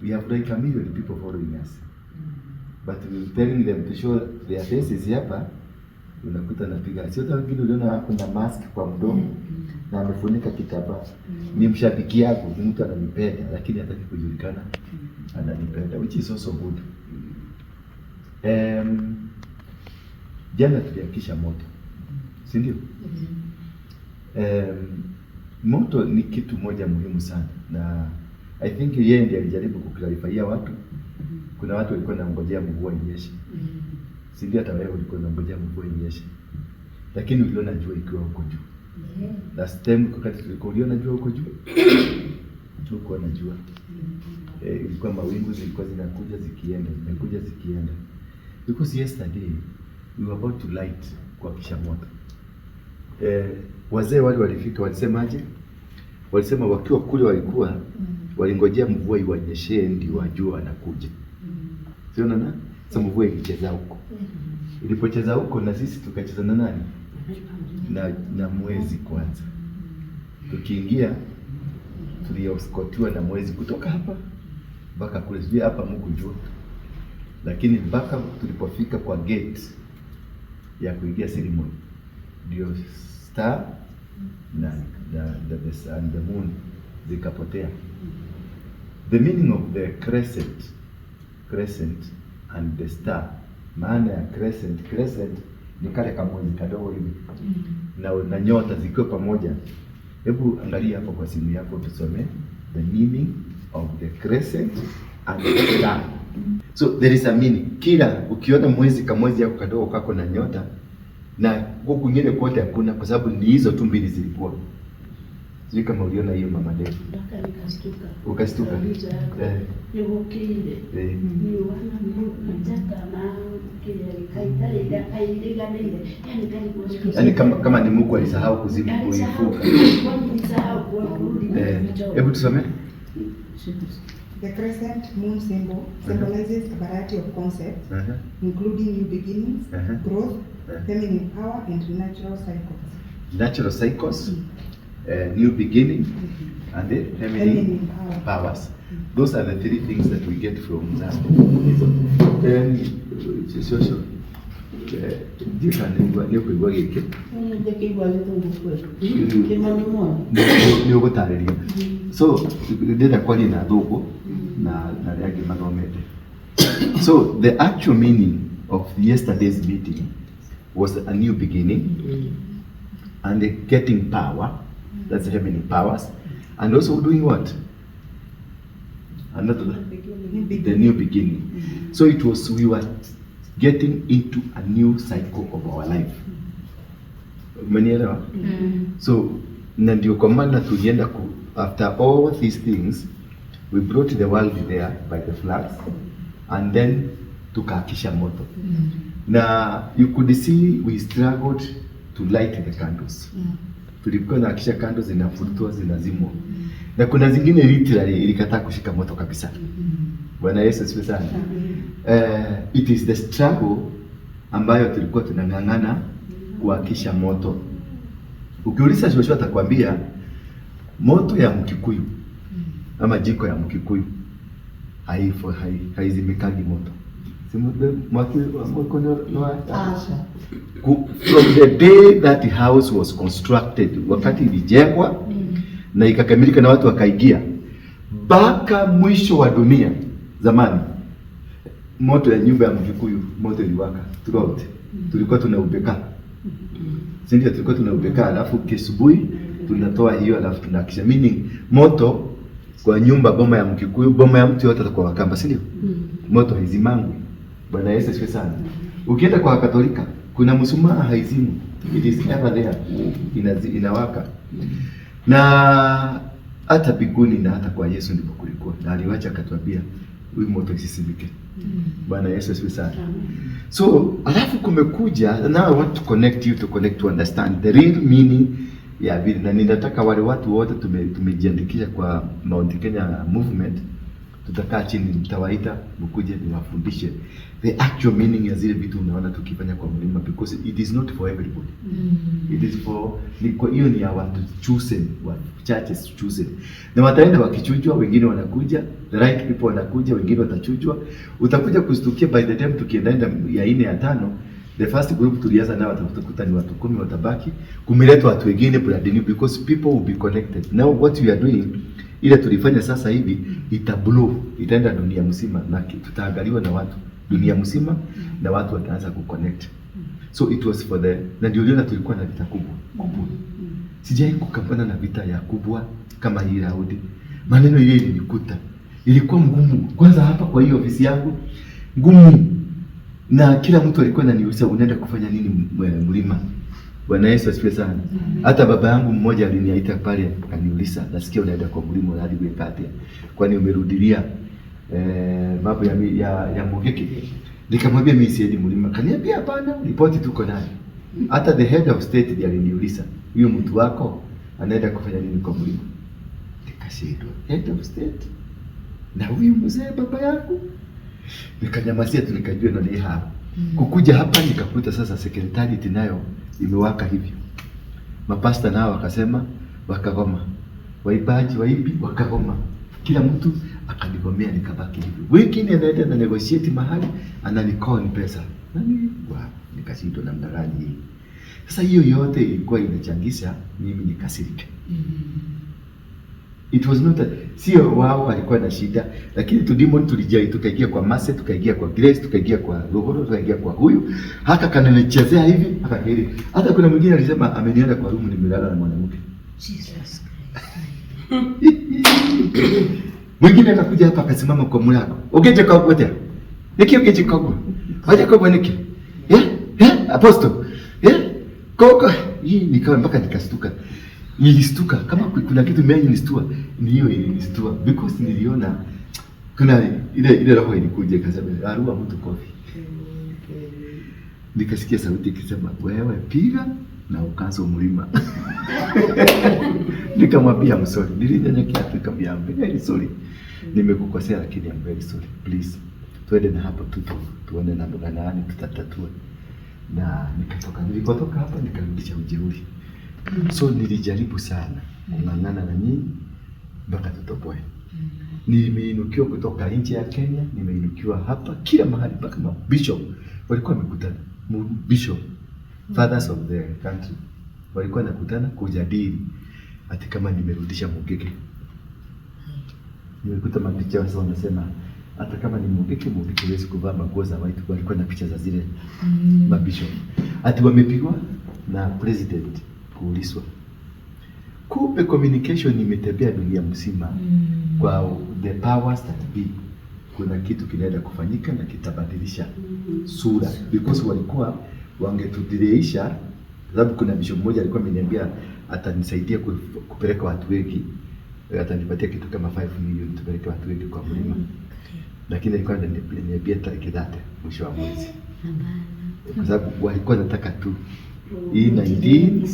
We have like a million people following us, but we telling them to show their faces hapa, unakuta napiga, sio? Hata wengine uliona hapo na mask kwa mdomo na amefunika kitambaa. Ni mshabiki yako, ni mtu ananipenda, lakini hataki kujulikana ananipenda, which is also good. Jana tuliwakisha moto, si ndio? Moto ni kitu moja muhimu sana, na I think yeye ndiye alijaribu kuclarifyia watu. Kuna watu walikuwa wanangojea mvua inyeshe, si ndio? Hata wewe ulikuwa unangojea mvua inyeshe, lakini uliona jua ikiwa huko juu. Last time wakati tulikuwa, uliona jua huko juu? Tulikuwa na jua, ilikuwa mawingu zilikuwa zinakuja zikienda, zinakuja zikienda. Because yesterday we were about to light, kuwakisha moto. Wazee wale walifika, walisemaje? Walisema wakiwa kule walikuwa walingojea mvua iwanyeshee ndio wajua wanakuja. Sio nana? Sasa mvua ilicheza huko. Ilipocheza huko na sisi tukacheza na nani? Na mwezi kwanza. Tukiingia tuliescortiwa na mwezi kutoka hapa mpaka kule, sijui hapa mkujua, lakini mpaka tulipofika kwa gate ya kuingia ceremony ndio star na the, and the moon zikapotea. The meaning of the crescent and the star, maana ya crescent, crescent ni kale kamwezi kadogo hivi na nyota zikiwa pamoja. Hebu angalia hapo kwa simu yako tusome the meaning of the crescent and the star. So there is a meaning. Kila ukiona mwezi, kamwezi yako kadogo kako na nyota, na huku kwingine kote hakuna, kwa sababu ni hizo tu mbili zilikuwa. Sijui kama uliona hiyo, Mama Dave. Mpaka nikastuka. Ukastuka? Kauliza yako. Eh. Nĩgũkĩire. Riũa na njata na kĩrĩa kairiganĩire, yani karikuwa Yaani kama ni Mungu alisahau kuzima Alisahau. kuifuka. Kwani nilisahau kurudi. Hebu tusome. The crescent moon symbol symbolizes a variety of concepts, including new beginnings, growth, feminine power, and natural cycles. Natural cycles, new beginning, and the feminine Feminine power. Powers. Those are the three things that we get from that. Hizo. Shosho. Ndiĩ kana nĩ ũkũigua gĩkĩ. Ndĩkĩigua gĩthũngũ kweli kĩmonimoni. Nĩ ũgũtarĩria. So ndĩrenda kwaria na thũngũ na arĩa angĩ mathomete. So the actual meaning of yesterday's meeting was a new beginning and getting power, that's the feminine powers, and also doing what? Another New the beginning. New beginning. So it was we were getting into a new cycle of our life. Umenielewa? So na ndio kwa maana tulienda after all these things, we brought the world there by the flags and then tukaakisha moto. Na you could see we struggled to light the candles. Tulikuwa naakisha candles, zinafutwa, zinazimwa, na kuna zingine literally ilikataa kushika moto kabisa. Bwana Yesu asifiwe sana. It is the struggle ambayo tulikuwa tunang'ang'ana kuakisha moto. Ukiuliza Joshua atakwambia moto ya Mkikuyu ama jiko ya Mkikuyu haifo haizimikagi moto. Si mwaki mwako Acha. From the day that house was constructed, wakati ilijengwa na ikakamilika na watu wakaingia, mpaka mwisho wa dunia zamani, moto ya nyumba ya Mkikuyu, moto iliwaka throughout. Tulikuwa tunaupeka, si ndio? Tulikuwa tunaupeka, alafu kisubuhi tunatoa hiyo, alafu tunakisha, meaning moto kwa nyumba, boma ya Mkikuyu, boma ya mtu yote kwa Wakamba, si ndio? Moto haizimangwi. Bwana Yesu asifiwe sana. Ukienda kwa Katolika kuna mshumaa haizimwi, it is ever there, inawaka. Na hata mbinguni na hata kwa Yesu ndivyo kulikuwa, na aliwacha akatuambia huyu moto isizimike. Bwana Yesu asifiwe sana. So alafu kumekuja, now I want to connect you to connect to understand the real meaning ya vile, na ninataka wale watu wote tumejiandikisha kwa Mount Kenya movement. Tutakaa chini, nitawaita mkuje niwafundishe the actual meaning ya zile vitu unaona tukifanya kwa mlima, because it is not for everybody. It is for ni kwa hiyo ni ya watu chosen, wachache chosen, na wataenda wakichujwa, wengine wanakuja, the right people wanakuja, wengine watachujwa. Utakuja kustukia by the time tukiendaenda ya nne ya tano, the first group tulianza nao utakuta ni watu 10 watabaki, kumeletwa watu wengine brand new, because people will be connected. Now what we are doing, ile tulifanya sasa hivi ita blow, itaenda dunia mzima na tutaangaliwa na watu dunia mzima na watu wataanza kuconnect. So it was for the, na ndio uliona tulikuwa na vita kubwa kubwa. Sijai kukambana na vita ya kubwa kama hii raundi. Maneno ile ilinikuta, ilikuwa ngumu. Kwanza hapa kwa hiyo ofisi yangu ngumu, na kila mtu alikuwa ananiuliza unaenda kufanya nini mlima? Bwana Yesu asifiwe sana. Hata baba yangu mmoja aliniita pale akaniuliza, nasikia unaenda kwa mlima hadi wekate, kwani umerudilia mambo ya Mugiki? Nikamwambia mimi siendi mlima. Kaniambia hapana, ripoti tuko nayo. Hata the head of state ndiye aliniuliza, huyo mtu wako anaenda kufanya nini kwa mlima? Nikashindwa, head of state na huyu mzee baba yangu. Nikanyamazia tu, nikajua ndo ni hapa. Kukuja hapa nikakuta sasa secretariat nayo imewaka hivyo. Mapasta nao wakasema, wakagoma. Waimbaji waimbi wakagoma. Kila mtu akanigomea, nikabaki hivyo. Wengine anaenda na negotiate mahali ananicon pesa. Nani wa nikashindwa namna gani hii. Sasa hiyo yote ilikuwa inachangisha mimi nikasirike. It was not a, sio wao walikuwa na shida, lakini tu demon tulijai, tukaingia kwa Mase, tukaingia kwa Grace, tukaingia kwa Rohoro, tukaingia kwa huyu, haka kananichezea hivi, haka kile. Hata kuna mwingine alisema amenienda kwa room nimelala na mwanamke. Jesus Christ. Mwingine akakuja hapa akasimama kwa mlango. Ogeje kwa wote. Niki ogeje kwa. Waje kwa niki. Apostle. Koko hii nikawa mpaka nikastuka. Nilistuka kama kuna kitu imenistua, ni hiyo ilinistua, because niliona kuna ile roho ilikuja ikasema arua mtu kofi. Nikasikia sauti ikisema wewe piga na ukaanza mlima. Nikamwambia I'm sorry. Nilinyenyekea tu nikamwambia I'm very sorry. Nimekukosea lakini I'm very sorry. Please. Tuende na hapo tu tuone namna gani tutatatua. Na nikatoka, nilipotoka hapa nikarudisha ujeuri. So nilijaribu sana kung'ang'ana na nyinyi mpaka tutoboe. Nimeinukiwa kutoka nje ya Kenya, nimeinukiwa hapa kila mahali, mpaka mabishop walikuwa wamekutana. Bishop, fathers of the country walikuwa wanakutana kujadili ati kama nimerudisha Mugiki. Nimekuta mapicha sasa wanasema hata kama ni Mugiki, Mugiki hawezi kuvaa manguo za white. Walikuwa na picha za zile mabishop. Ati wamepigwa na president kuulizwa. Kumbe communication imetembea dunia mzima. Kwa the powers that be, kuna kitu kinaenda kufanyika na kitabadilisha sura, because walikuwa wangetudireisha, sababu kuna bishop mmoja alikuwa ameniambia atanisaidia kupeleka watu wengi, atanipatia kitu kama 5 million tupeleke watu wengi kwa mlima, lakini alikuwa ananiambia tarehe 30 mwisho wa mwezi, kwa sababu walikuwa wanataka tu hii 19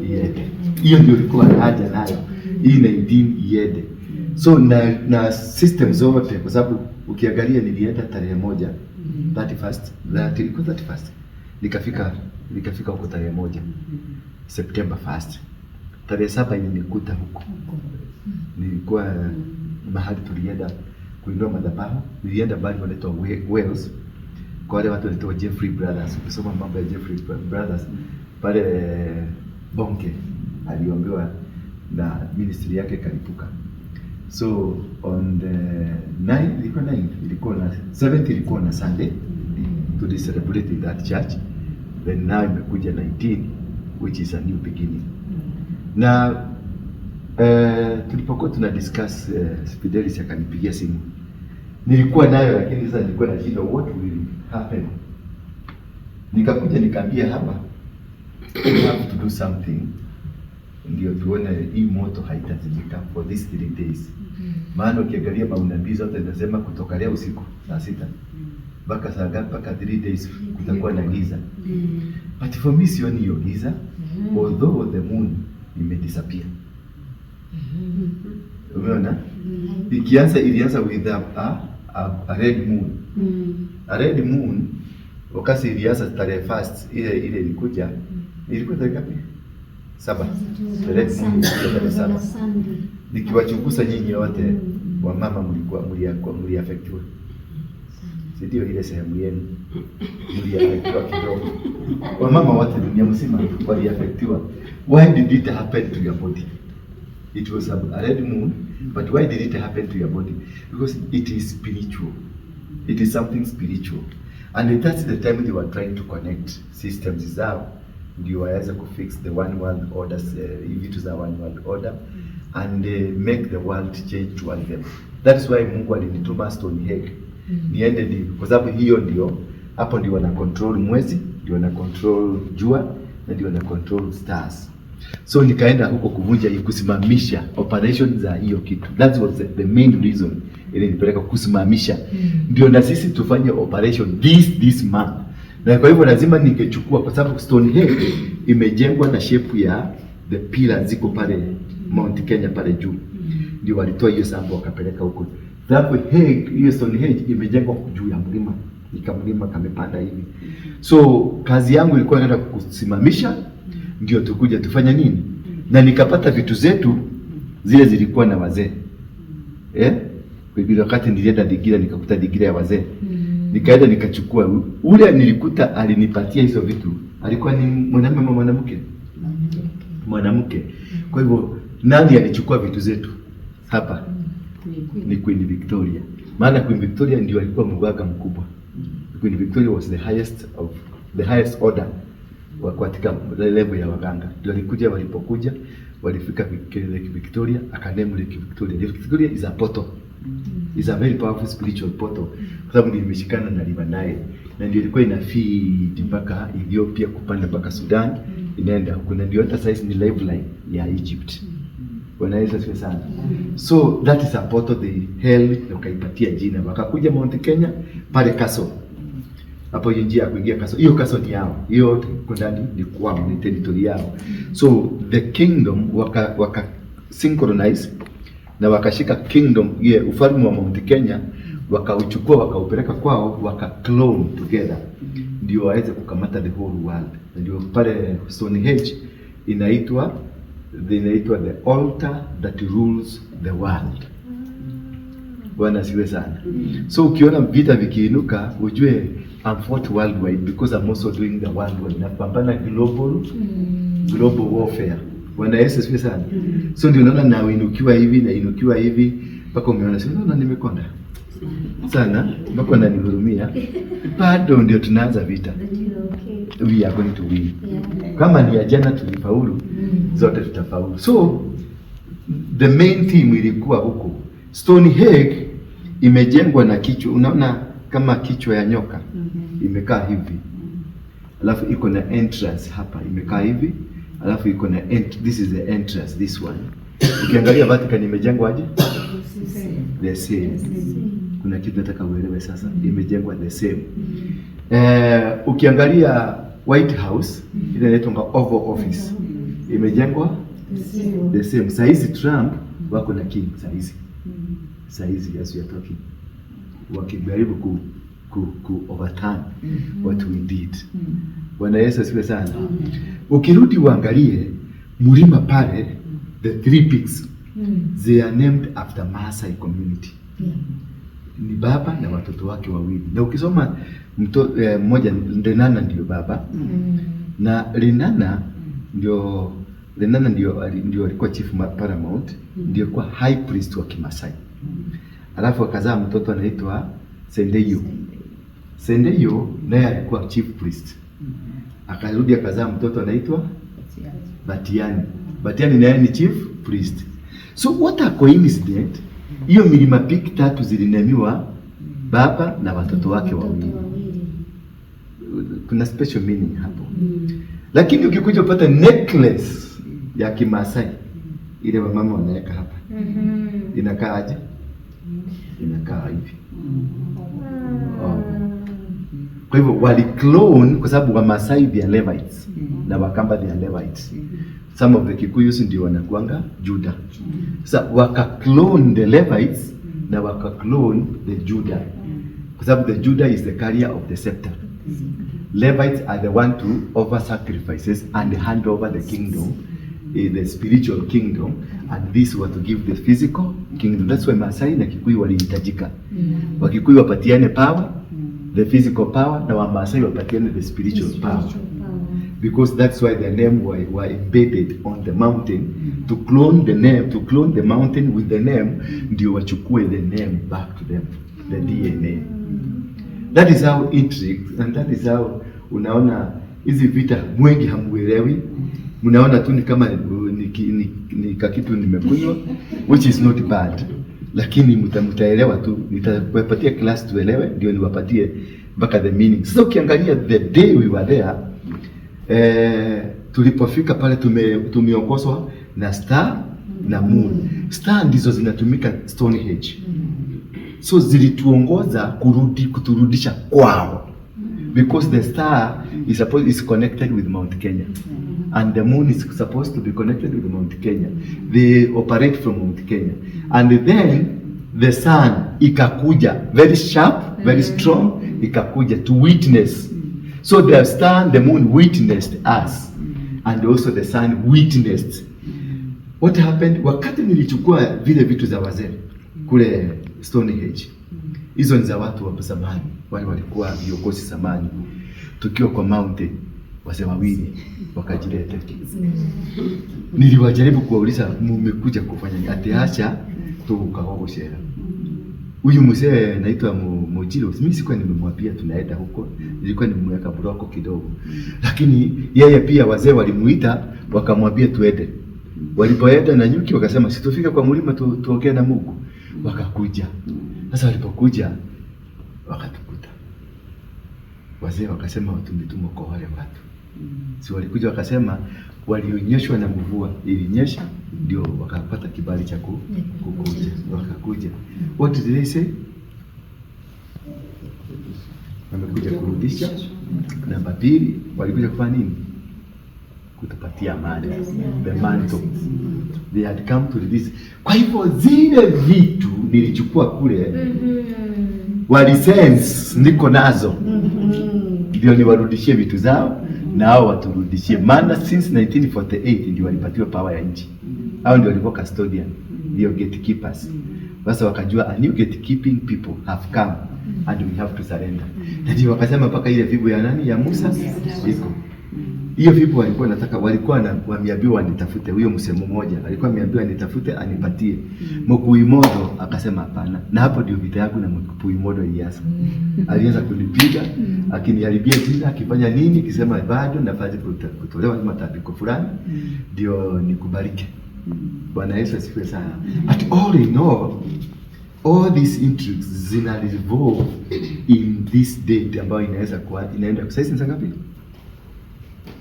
iende. Hiyo ndio ilikuwa haja nayo, hii 19 iende. So na system zote, kwa sababu ukiangalia nilienda tarehe 1 31st, ilikuwa 31st, nikafika huko tarehe 1 September 1st. Tarehe 7 ilinikuta huko. Nilikuwa mahali tulienda kuinua madhabahu, nilienda bali wanaitwa Wales, kwa wale watu wanaitwa Jeffrey Brothers. Ukisoma mambo ya Jeffrey Brothers pale Bonke aliombewa na ministry yake kalipuka. So on the 9th, ilikuwa 9th, ilikuwa na 7th, ilikuwa na Sunday to celebrate in that church. Then now imekuja 19, which is a new beginning. Na tulipokuwa tuna discuss, Fidelis akanipigia simu. Nilikuwa nayo lakini sasa nilikuwa na shida, what will happen? Nikakuja nikaambia hapa we have to do something ndio tuone hii moto haitazimika for these 3 days. Maana ukiangalia maunabii zote zinasema kutoka leo usiku saa 6 mpaka saa ngapi, mpaka 3 days kutakuwa na giza. But for me sioni hiyo giza, although the moon ime disappear. Umeona? Ikianza ilianza with a red moon. A red moon wakati ilianza tarehe first ile ile ilikuja, ilikuwa tarehe ngapi? 7. The red moon ilikuwa tarehe 7. Nikiwachunguza nyinyi wote wamama mlikuwa mliafektiwa. Si ndio ile sehemu yenu mliafektiwa kidogo. Wamama wote dunia mzima waliafektiwa. Why did it happen to your body? It was a red moon, but why did it happen to your body? Because it is spiritual. It is something spiritual. And that's the time they were trying to connect systems zao ndio waweze kufix the one world order, vitu za one world order and make the world change towards them. That is why Mungu alinituma Stonehenge. Niende ni kwa sababu hiyo ndio hapo ndio wana control mwezi, ndio wana control jua na ndio wana control stars. So nikaenda huko kuvunja hii, kusimamisha operation za hiyo kitu. That was the main reason ilinipeleka kusimamisha. Ndio na sisi tufanye operation this month. Na kwa hivyo lazima ningechukua, kwa sababu Stonehenge imejengwa na shape ya the pillars ziko pale Mount Kenya pale juu. Ndio walitoa hiyo sambo wakapeleka huko. Sababu hiyo Stonehenge imejengwa juu ya mlima, ikamlima kamepanda hivi. So kazi yangu ilikuwa naenda kusimamisha ndio tukuja tufanye nini? Na nikapata vitu zetu zile zilikuwa na wazee. Kwa hivyo wakati nilienda Digira nikakuta Digira ya wazee. Nikaenda nikachukua ule nilikuta alinipatia hizo vitu. Alikuwa ni mwanamume ama mwanamke? Mwanamke. Kwa hivyo nani alichukua vitu zetu hapa? Ni Queen Victoria. Maana Queen Victoria ndio alikuwa mganga mkubwa. Queen Victoria was the highest of the highest order katika level ya waganga. Ndio alikuja, walipokuja walifika Lake Victoria, akaname Lake Victoria. Lake Victoria is a portal. Is a very powerful spiritual portal. Kwa sababu ndio imeshikana na River Nile. Na ndio ilikuwa ina feed mpaka Ethiopia kupanda mpaka Sudan, inaenda huko, na ndio hata size ni lifeline ya Egypt. Bwana Yesu asifiwe sana. So that is a portal they held, wakaipatia jina. Wakakuja Mount Kenya pale Castle. Hapo hiyo njia ya kuingia Castle. Hiyo Castle ni yao. Hiyo iko ndani ni kwao, ni territory yao. So the kingdom waka synchronize na wakashika kingdom ile ufalme wa Mount Kenya, wakauchukua wakaupeleka kwao, waka clone together ndio waweze kukamata the whole world. Ndio pale Stonehenge inaitwa the altar that rules the world. Bwana asifiwe sana. So ukiona vita vikiinuka ujue I'm fought worldwide because I'm also doing the worldwide. Napambana global warfare. Bwana Yesu asifiwe sana. So ndio unaona nainukiwa hivi na inukiwa hivi mpaka umeona, si unaona nimekonda sana mpaka unanihurumia. Bado ndio tunaanza vita. We are going to win. Kama ni ya jana tulifaulu, zote tutafaulu. So the main theme ilikuwa huko. Stonehenge imejengwa na kichwa, unaona kama kichwa ya nyoka imekaa hivi. Alafu iko na entrance hapa imekaa hivi. Alafu iko na this is the entrance, this one. Ukiangalia Vatican imejengwa aje? The same. Kuna kitu nataka uelewe sasa, imejengwa the same. Ukiangalia White House ile inaitwa Oval Office imejengwa the same. Saizi Trump wako na king saizi. Saizi as we are talking, wakijaribu ku overturn what we did. Bwana Yesu asifiwe sana. Ukirudi uangalie mlima pale, the three peaks, they are named after Maasai community. Ni baba na watoto wake wawili. Na ukisoma mmoja Lenana ndio baba na Lenana ndio alikuwa chief paramount, ndio kwa high priest wa Kimasai. Alafu akazaa mtoto anaitwa Sendeyo. Sendeyo naye alikuwa chief priest. Akarudi akazaa mtoto anaitwa Batiani. Batiani naye ni chief priest. So what a coincidence. Hiyo milima peak tatu zilinamiwa baba na watoto wake wawili. Kuna special meaning hapo. Lakini ukikuja upata necklace ya Kimasai ile wamama wanaweka hapa. Inakaa aje? Inakaa hivi. Oh. Kwa hivyo wali clone kwa sababu wa Masai they are Levites na Wakamba they are Levites. Some of the Kikuyus ndio wanakuanga Judah. Sasa waka clone the Levites na waka clone the Judah, kwa sababu the Judah is the carrier of the scepter. Levites are the one to offer sacrifices and hand over the kingdom, the spiritual kingdom, and this were to give the physical kingdom. That's why Masai na Kikuyu walihitajika. Wakikuyu wapatiane power, the physical power, na Wamasai wapatiane the spiritual power. Because that's why the name were embedded on the mountain, to clone the name, to clone the mountain with the name, ndio wachukue the name back to them, the DNA. That is how intrigue, and that is how unaona hizi vita mwengi hamuelewi, mnaona tu ni kama ni kakitu nimekunywa, which is not bad, lakini mtaelewa tu, nitawapatia class tuelewe, ndio niwapatie mpaka the meaning. Sasa ukiangalia the day we were there, tulipofika pale tumeongozwa na star na moon. Star ndizo zinatumika Stonehenge, so zilituongoza kurudi kuturudisha kwao, because the star is supposed is connected with Mount Kenya and the moon is supposed to be connected with Mount Kenya. They operate from Mount Kenya, and then the sun ikakuja very sharp, very strong, ikakuja to witness. So the star and the moon witnessed us, and also the sun witnessed what happened. Wakati nilichukua vile vitu za wazee kule Stonehenge, hizo ni za watu wa zamani, wale walikuwa viongozi zamani. Tukiwa kwa mountain, wazee wawili wakajileta. Niliwajaribu kuwauliza, mumekuja kufanya nini? Ati acha tukagogoshera. Huyu mzee anaitwa Mojiro, mimi sikuwa nimemwambia tunaenda huko, nilikuwa nimemweka buroko kidogo, lakini yeye pia wazee walimuita wakamwambia tuende. Walipoenda na nyuki wakasema situfike kwa mlima tuongee na Mungu. Wakakuja. Sasa walipokuja wakatukuta. Wazee wakasema tumetumwa kwa wale watu. Si walikuja wakasema walionyeshwa na mvua ilinyesha, ndio wakapata kibali cha kukuja. Wakakuja. What did they say? Wamekuja kurudisha. Namba pili, walikuja kufanya nini? Kutupatia amani. The mantle. They had come to release. Kwa hivyo zile vitu nilichukua kule, walisense niko nazo, ndio niwarudishie vitu zao na hao waturudishie. Maana since 1948 ndio walipatiwa power ya nchi. Hao ndio walikuwa custodian, ndio gatekeepers. Sasa wakajua a new gatekeeping people have come and we have to surrender. Na ndio wakasema mpaka ile fimbo ya nani ya Musa iko. Hiyo fimbo walikuwa nataka, walikuwa na wameambiwa wanitafute. Huyo msemo mmoja alikuwa ameambiwa nitafute anipatie. Mkuimodo akasema hapana. Na hapo ndio vita yangu na Mkuimodo ilianza. Alianza kunipiga, akiniharibia jina, akifanya nini, akisema bado nafasi kutolewa matambiko fulani ndio nikubalike. Bwana Yesu asifiwe sana. But all in all, all these intrigues zina revolve in this date ambayo inaweza kuwa inaenda sasa ni saa ngapi?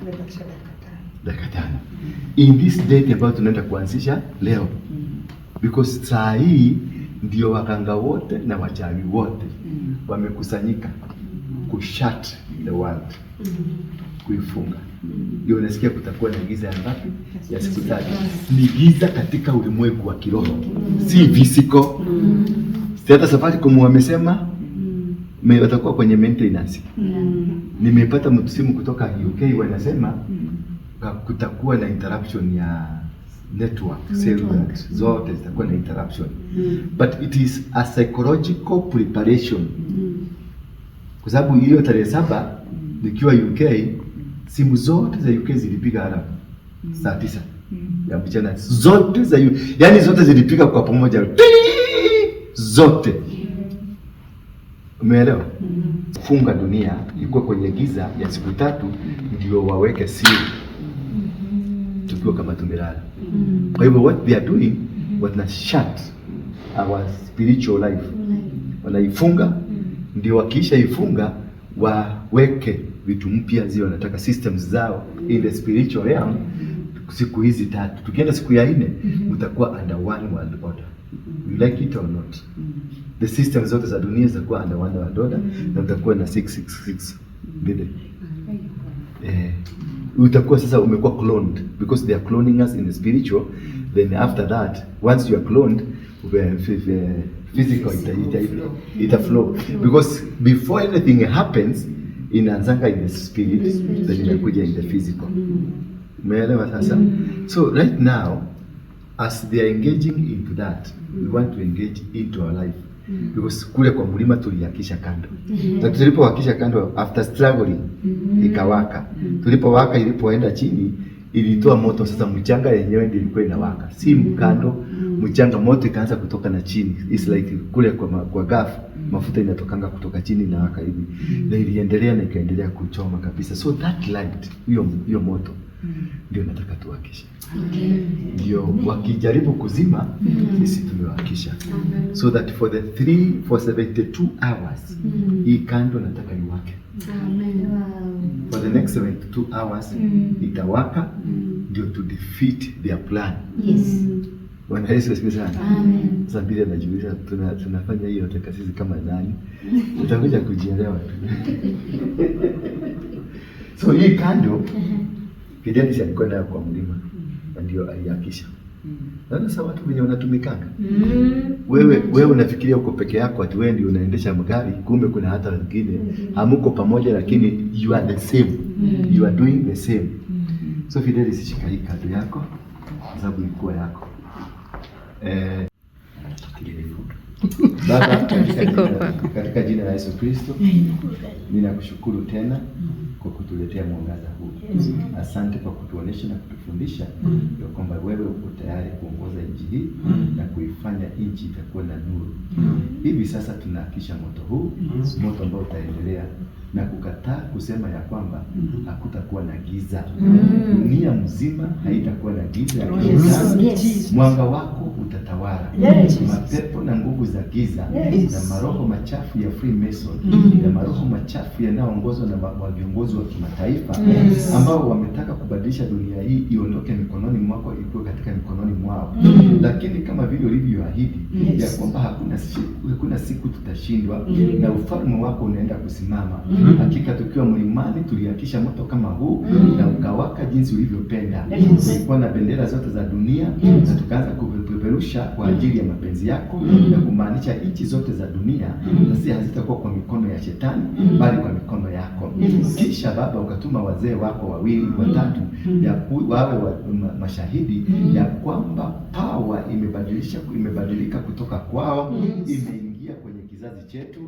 Nimebakisha dakika 5. Dakika 5. In this date ambayo tunaenda kuanzisha leo. Because saa hii ndio waganga wote na wachawi wote wamekusanyika kushut the world, kuifunga. Ndio unasikia kutakuwa na giza ya ngapi? Ya siku 3. Ni giza katika ulimwengu wa kiroho, si physical. Si hata Safaricom wamesema watakuwa kwenye maintenance. Nimepata simu kutoka UK wanasema kutakuwa na interruption ya network, cellular zote zitakuwa na interruption. But it is a psychological preparation. Kwa sababu hiyo tarehe 7 nikiwa UK, simu zote za UK zilipiga alarm saa 9 ya mchana, zote za UK, yani zote zilipiga kwa pamoja, zote. Umeelewa? Funga dunia ilikuwa kwenye giza ya siku 3 ndio waweke siri tukiwa kama tumelala. Kwa hivyo what they are doing, wana shut our spiritual life, wanaifunga ndio wakiisha ifunga waweke vitu mpya zile wanataka systems zao in the spiritual realm. Siku hizi 3 tukienda siku ya 4 mtakuwa under one world order, you like it or not. The systems zote za dunia zitakuwa under one world order na mtakuwa na 666 mbele. Utakuwa sasa umekuwa cloned, because they are cloning us in the spiritual. Then after that, once you are cloned, the physical ita flow, because before anything happens, inaanzanga in the spirit, then inakuja in the physical. Umeelewa sasa? So right now, as they are engaging into that, we want to engage into our life, because kule kwa mlima tuliakisha kando, na tulipowakisha kando, after struggling, ikawaka. Tulipowaka, ilipoenda chini, ilitoa moto. Sasa mchanga yenyewe ndio ilikuwa inawaka, si mkando, mchanga. Moto ikaanza kutoka na chini. It's like kule kwa Gulf, mafuta inatokanga kutoka chini, inawaka hivi, na iliendelea na ikaendelea kuchoma kabisa. So that light, hiyo moto ndio nataka tuwakishe, ndio wakijaribu kuzima, sisi tumewakisha, so that for 72 hours, hii kando nataka iwake. For the next 72 hours itawaka, ndio to defeat their plan. Bwana Yesu asifiwe sana. Amen. Sasa mbili anajiuliza, tunafanya hiyo yote sisi kama nani? Utakuja kujielewa tu. So hii kando Fidelis alikuwa nayo kwa mlima na ndio aliakisha. Naona sasa watu wenye wanatumikanga. Wewe unafikiria uko peke yako, ati wewe ndio unaendesha magari, kumbe kuna hata wengine hamuko pamoja, lakini you are the same. You are doing the same. So Fidelis, shika hii kando yako kwa sababu ilikuwa yako. Baba, katika jina la Yesu Kristo, ninakushukuru tena kwa kutuletea mwangaza huu. Asante kwa kutuonesha na kutufundisha ya kwamba wewe uko tayari kuongoza nchi hii na kuifanya nchi itakuwa na nuru. Hivi sasa tunahakisha moto huu, moto ambao utaendelea na kukataa kusema ya kwamba hakutakuwa na giza. Dunia mzima haitakuwa na giza ya kishetani. Mwanga wako utatawala. Mapepo na nguvu za giza na maroho machafu ya Freemason na maroho machafu yanayoongozwa na viongozi wa kimataifa ambao wametaka kubadilisha dunia hii iondoke mikononi mwako ikuwe katika mikononi mwao. Lakini kama vile ulivyoahidi ya kwamba hakuna siku tutashindwa na ufalme wako unaenda kusimama. Hakika tukiwa mlimani tuliakisha moto kama huu na ukawaka jinsi ulivyopenda. Kulikuwa na bendera zote za dunia na tukaanza kupeperusha kwa ajili ya mapenzi yako na kumaanisha nchi zote za dunia sasa hazitakuwa kwa mikono ya shetani bali kwa mikono yako. Kisha Baba ukatuma wazee wako wawili watatu ya wawe mashahidi ya kwamba power imebadilika kutoka kwao, imeingia kwenye kizazi chetu.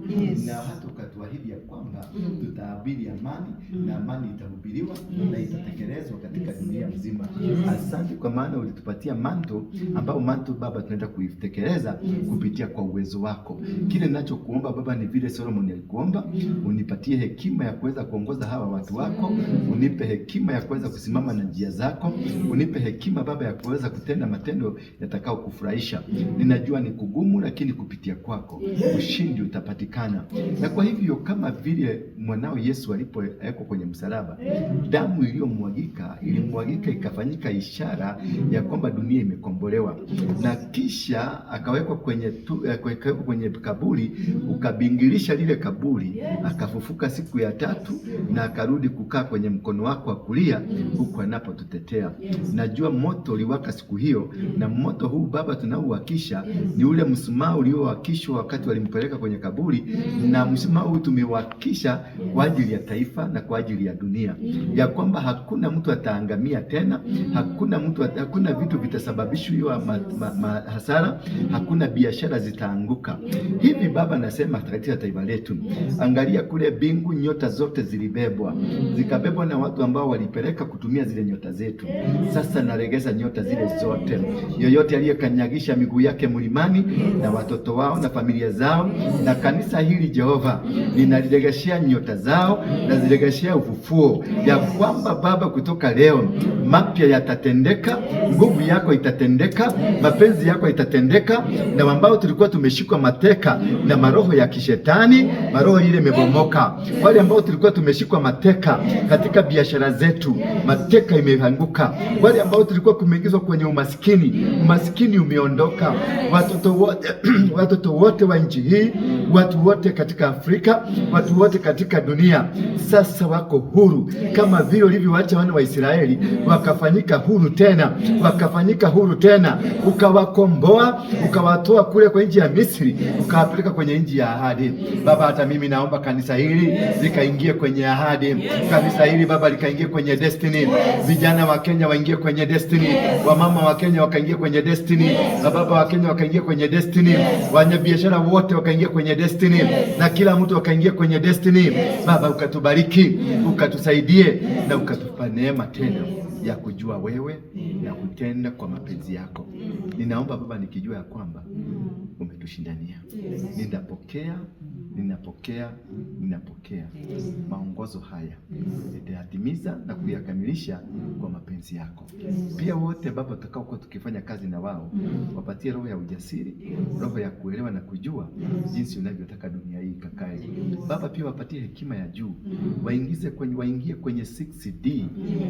Na hata ukatuahidi ya kwamba tutahubiri amani na amani itahubiriwa na itatekelezwa katika dunia mzima. Asante kwa maana ulitupatia manto ambao manto Baba tunaenda kuitekeleza kupitia kwa uwezo wako. Kile ninachokuomba Baba ni vile Solomon alikuomba, unipatie hekima ya kuweza kuongoza hawa watu wako, unipe hekima ya kuweza kusimama na njia zako, unipe hekima Baba ya kuweza kutenda matendo yatakao kufurahisha. Ninajua ni kugumu, lakini kupitia kwako ushindi utapatikana. Na kwa hivyo kama vile mwanao Yesu alipowekwa kwenye msalaba, damu iliyomwagika ilimwagika ikafanyika ishara ya kwamba dunia imekombolewa, na kisha akawekwa kwenye kaburi, ukabingirisha lile kaburi, akafufuka siku ya tatu na akarudi kukaa kwenye mkono wako wa kulia huku anapotutetea. Najua moto uliwaka siku hiyo, na moto huu Baba tunauhakisha ni ule mshumaa uliowakishwa wakati walimpeleka kwenye kaburi, na mshumaa huu tumewakisha kwa ajili ya taifa na kwa ajili ya dunia, ya kwamba hakuna mtu ataangamia tena, hakuna vitu vitasababishwa hasara, hakuna biashara zitaanguka. Hivi Baba nasema katika taifa letu, angalia kule bingu, nyota zote zilibebwa, zikabebwa na watu ambao walipeleka kutumia zile nyota zetu. Sasa naregeza nyota zile zote, yoyote aliyekanyagisha miguu yake mlimani na watoto wao na familia zao na kanisa hili Jehova, ninaliregeshea nyota zao, naziregeshea ufufuo, ya kwamba Baba kutoka leo mapya yatatendeka, nguvu yako itatendeka, mapenzi yako itatendeka, na ambao tulikuwa tumeshikwa mateka na maroho ya kishetani, maroho ile imebomoka. Wale ambao tulikuwa tumeshikwa mateka katika biashara zetu, mateka imeanguka. Wale ambao tulikuwa kumeingizwa kwenye umaskini, umaskini umeondoka. Watoto wote watoto wote wa nchi hii hii, watu wote katika Afrika, watu wote katika dunia sasa wako huru, kama vile ulivyowacha wana wa Israeli wakafanyika huru tena, wakafanyika huru tena, ukawakomboa, ukawatoa kule kwa nchi ya Misri, ukawapeleka kwenye nchi ya ahadi. Baba, hata mimi naomba kanisa hili likaingie kwenye ahadi, kanisa hili Baba likaingie kwenye destiny, vijana wa Kenya waingie kwenye destiny, wamama wa Kenya wakaingie kwenye destiny, wababa wa Kenya wakaingie kwenye destiny, wafanyabiashara wote wakaingia kwenye destiny, na kila mtu akaingia kwenye destiny. Baba, ukatubariki, ukatusaidie na ukatupa neema tena ya kujua wewe na kutenda kwa mapenzi yako. Ninaomba Baba, nikijua ya kwamba umetushindania. Ninapokea, ninapokea, ninapokea maongozo haya, nitayatimiza na kuyakamilisha kwa mapenzi yako. Pia wote Baba tutakaokuwa tukifanya kazi na wao, wapatie roho ya ujasiri, roho ya kuelewa na kujua jinsi unavyotaka dunia hii ikakae. Baba, pia wapatie hekima ya juu, waingize kwenye, waingie kwenye 6D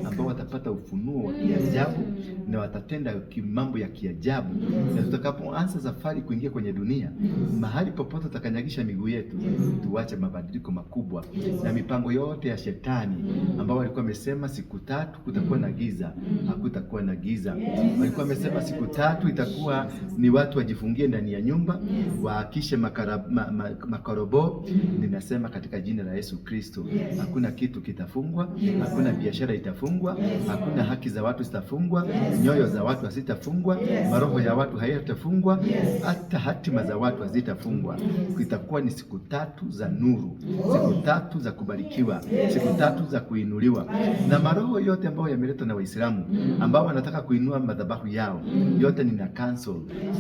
ambao watapata ufunuo wa kiajabu na watatenda mambo ya kiajabu. Na tutakapoanza safari kuingia kwenye dunia, mahali popote tutakanyagisha miguu yetu, tuache mabadiliko makubwa na mipango yote ya shetani ambao walikuwa wamesema siku tatu kutakuwa na giza, hakutakuwa na giza. Walikuwa wamesema siku tatu itakuwa ni watu wajifungie ndani ya nyumba, waakishe makorobo. Ninasema katika jina la Yesu Kristo, hakuna kitu kitafungwa, hakuna biashara itafungwa, hakuna haki za watu zitafungwa, nyoyo za watu hazitafungwa, maroho ya watu hayatafungwa, hata hatima za watu hazitafungwa. Itakuwa ni siku tatu za nuru, siku tatu za kubarikiwa, siku tatu za kuinuliwa. Na maroho yote ambayo yameletwa na Waislamu ambao wanataka kuinua madhabahu yao yote nina cancel.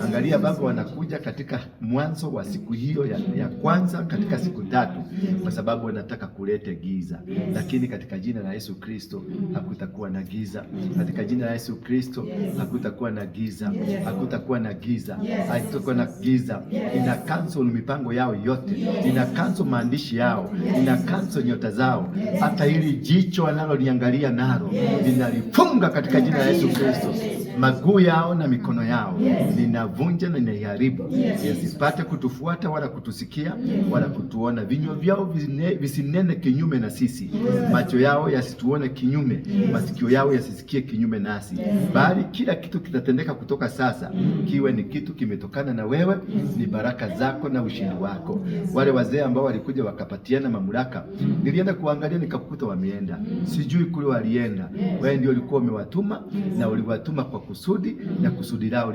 Angalia Baba, wanakuja katika mwanzo wa siku hiyo ya kwanza katika siku tatu, kwa sababu wanataka kuleta giza, lakini katika jina la Yesu Kristo hakutakuwa na giza. Katika jina la Yesu Kristo hakutakuwa na giza, hakutakuwa na giza, hakutakuwa na giza. Ina cancel mipango yao yote, ina cancel maandishi yao, ina cancel nyota zao, hata hili jicho wanaloliangalia nalo ninalifunga katika jina la Yesu Kristo. Maguu yao na mikono yao ninavunja na ninaiharibu, yasipate kutufuata wala kutusikia wala kutuona. Vinywa vyao visinene kinyume na sisi, macho yao yasituone kinyume, masikio yao yasisikie kinyume nasi, bali kila kitu kitatendeka kutoka sasa kiwe ni kitu kimetokana na wewe, ni baraka zako na ushindi wako. Wale wazee ambao walikuja wakapatiana mamlaka, nilienda kuangalia nikakuta wameenda, sijui kule walienda. Wewe ndio ulikuwa umewatuma na uliwatuma kwa kusudi, na kusudi lao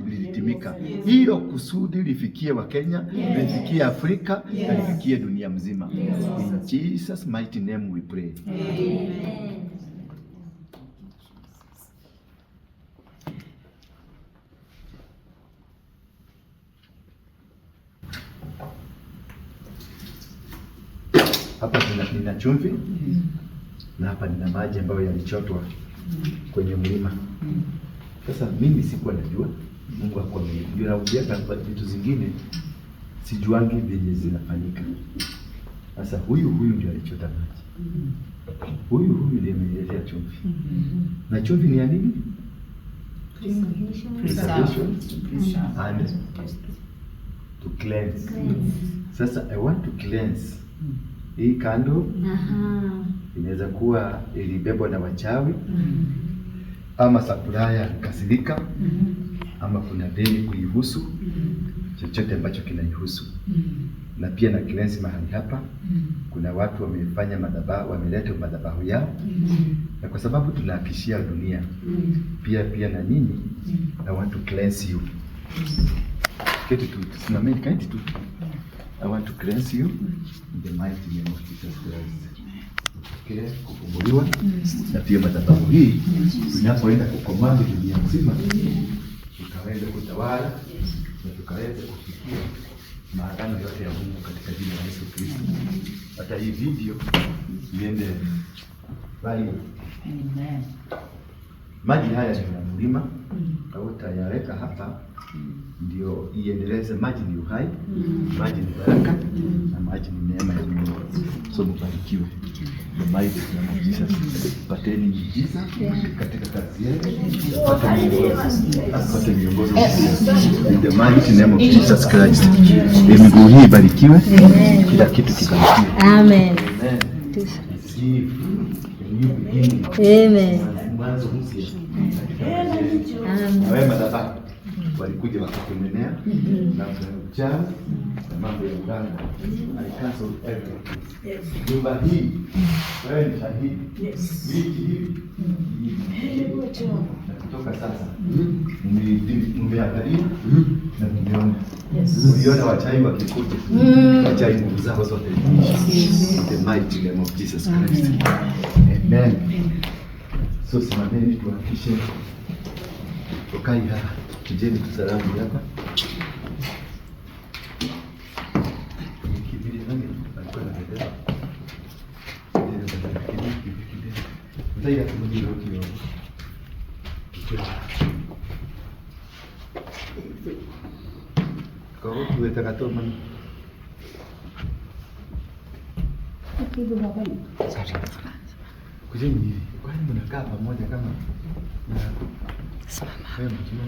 lilitimika. Hilo kusudi lifikie Wakenya, lifikie Afrika na lifikie dunia mzima. In Jesus mighty name we pray. Amen. Hapa nina chumvi na hapa nina maji ambayo yalichotwa kwenye mlima. Sasa mimi sikuwa najua, Mungu hakuwa amenijua, na ukiweka vitu zingine sijuangi vyenye zinafanyika. Sasa huyu ndio alichota maji. Huyu ndiye ameniletea chumvi. Na chumvi ni ya nini? Preservation and to cleanse. Sasa I want to cleanse hii kando. Inaweza kuwa ilibebwa na wachawi, ama supplier alikasirika, ama kuna deni kuihusu, chochote ambacho kinaihusu. Na pia na cleanse mahali hapa, kuna watu wamefanya madhabahu, wameleta madhabahu yao, na kwa sababu tunahakishia dunia pia na nyinyi, I want to cleanse you. Keti tu, tusimameni, keti tu. I want to cleanse you in the mighty name of Jesus Christ. Upokee kufunguliwa, na pia madhabahu hii tunapoenda kukomanda dunia nzima, tukaweze kutawala na tukaweze kufikia maagano yote ya Mungu katika jina la Yesu Kristo. Hata hii video iende viral. Amen. Maji haya ni ya mlima, utayaweka hapa ndio iendeleze. Maji ni uhai, maji ni baraka na maji ni neema ya Mungu. So mbarikiwe. The mighty name of Jesus. Pateni miujiza katika kazi yenu, pate miongozo in the mighty name of Jesus Christ. Miguu hii ibarikiwe, kila kitu kibarikiwe. Amen. Amen. Receive a new beginning. Amen. Mwanzo mpya katika maisha yetu. Na wewe madhabahu walikuja wakakunenea mambo ya uchawi na mambo ya uganga. I cancel everything. Nyumba hii wewe ni shahidi. Viti hivi na kutoka sasa mmeangalia na mmeona. Uliona wachawi wakikuja, wachawi nguvu zao zote zimeisha. In the mighty name of Jesus Christ. Amen. So simameni tuhakikishe ukai hapa, tujeni tusalamu hapa. Kibiri nani alikuwa anabebea? Kibiri, kibiri, kibiri. Mtaira kumjira ukio. Kwa hiyo tuwetaka tu mani. Kujeni hivi. Kwani mnakaa pamoja kama na Simama. wewe mjua?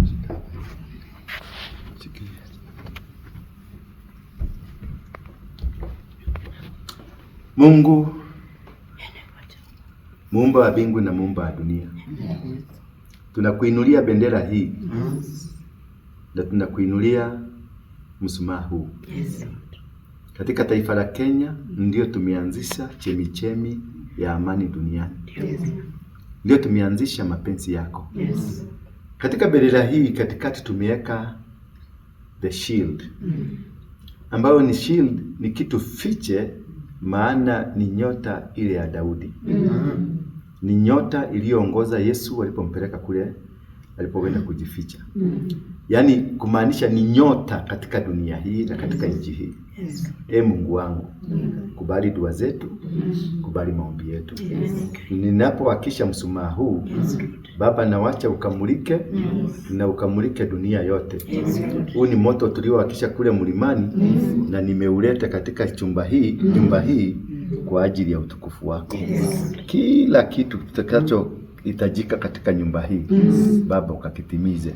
Shika hapa hivi. Shikilia. Mungu muumba wa mbingu na muumba wa dunia, tunakuinulia bendera hii na tunakuinulia mshumaa huu. Katika taifa la Kenya ndio tumeanzisha chemichemi ya amani duniani, ndio tumeanzisha mapenzi yako. Katika bendera hii katikati tumeweka the shield, ambayo ni shield, ni kitu fiche, maana ni nyota ile ya Daudi. Ni nyota iliyoongoza Yesu alipompeleka kule alipokwenda kujificha. Yaani kumaanisha ni nyota katika dunia hii na katika nchi hii. E Mungu wangu, kubali dua zetu, kubali maombi yetu. Ninapowakisha mshumaa huu, Baba, nawacha ukamulike na ukamulike dunia yote. Huu ni moto tuliowakisha kule mlimani na nimeuleta katika chumba hii, nyumba hii kwa ajili ya utukufu wako. Kila kitu kitakacho hitajika katika nyumba hii, Baba, ukakitimize.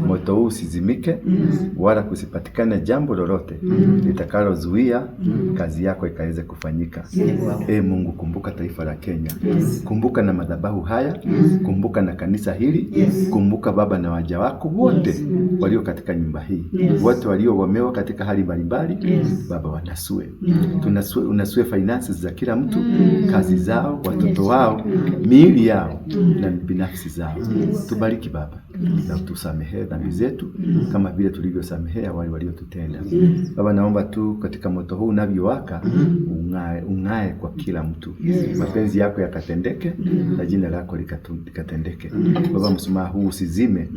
Moto huu usizimike, wala kusipatikane jambo lolote litakalozuia kazi yako ikaweze kufanyika. E Mungu, kumbuka taifa la Kenya, kumbuka na madhabahu haya, kumbuka na kanisa hili, kumbuka Baba na waja wako wote walio katika nyumba hii, wote waliogomewa katika hali mbalimbali. Baba, wanasue tunasue, unasue finances za kila mtu, kazi zao, watoto wao, miili yao na binafsi zao. Tubariki Baba na utusamehe dhambi zetu kama vile tulivyosamehea wale waliotutenda. Baba, naomba tu katika moto huu unavyowaka ung'ae, ung'ae kwa kila mtu. Mapenzi yako yakatendeke na jina lako likatendeke. Baba, mshumaa huu usizime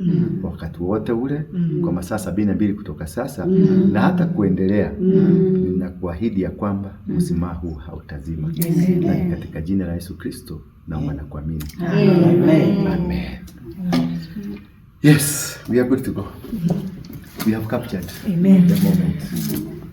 wakati wote ule, kwa masaa 72 kutoka sasa na hata kuendelea. Ninakuahidi ya kwamba mshumaa huu hautazima. Na ni katika jina la Yesu Kristo naomba na kuamini. Amen. Amen. Yes, we are good to go. We have captured Amen. the moment.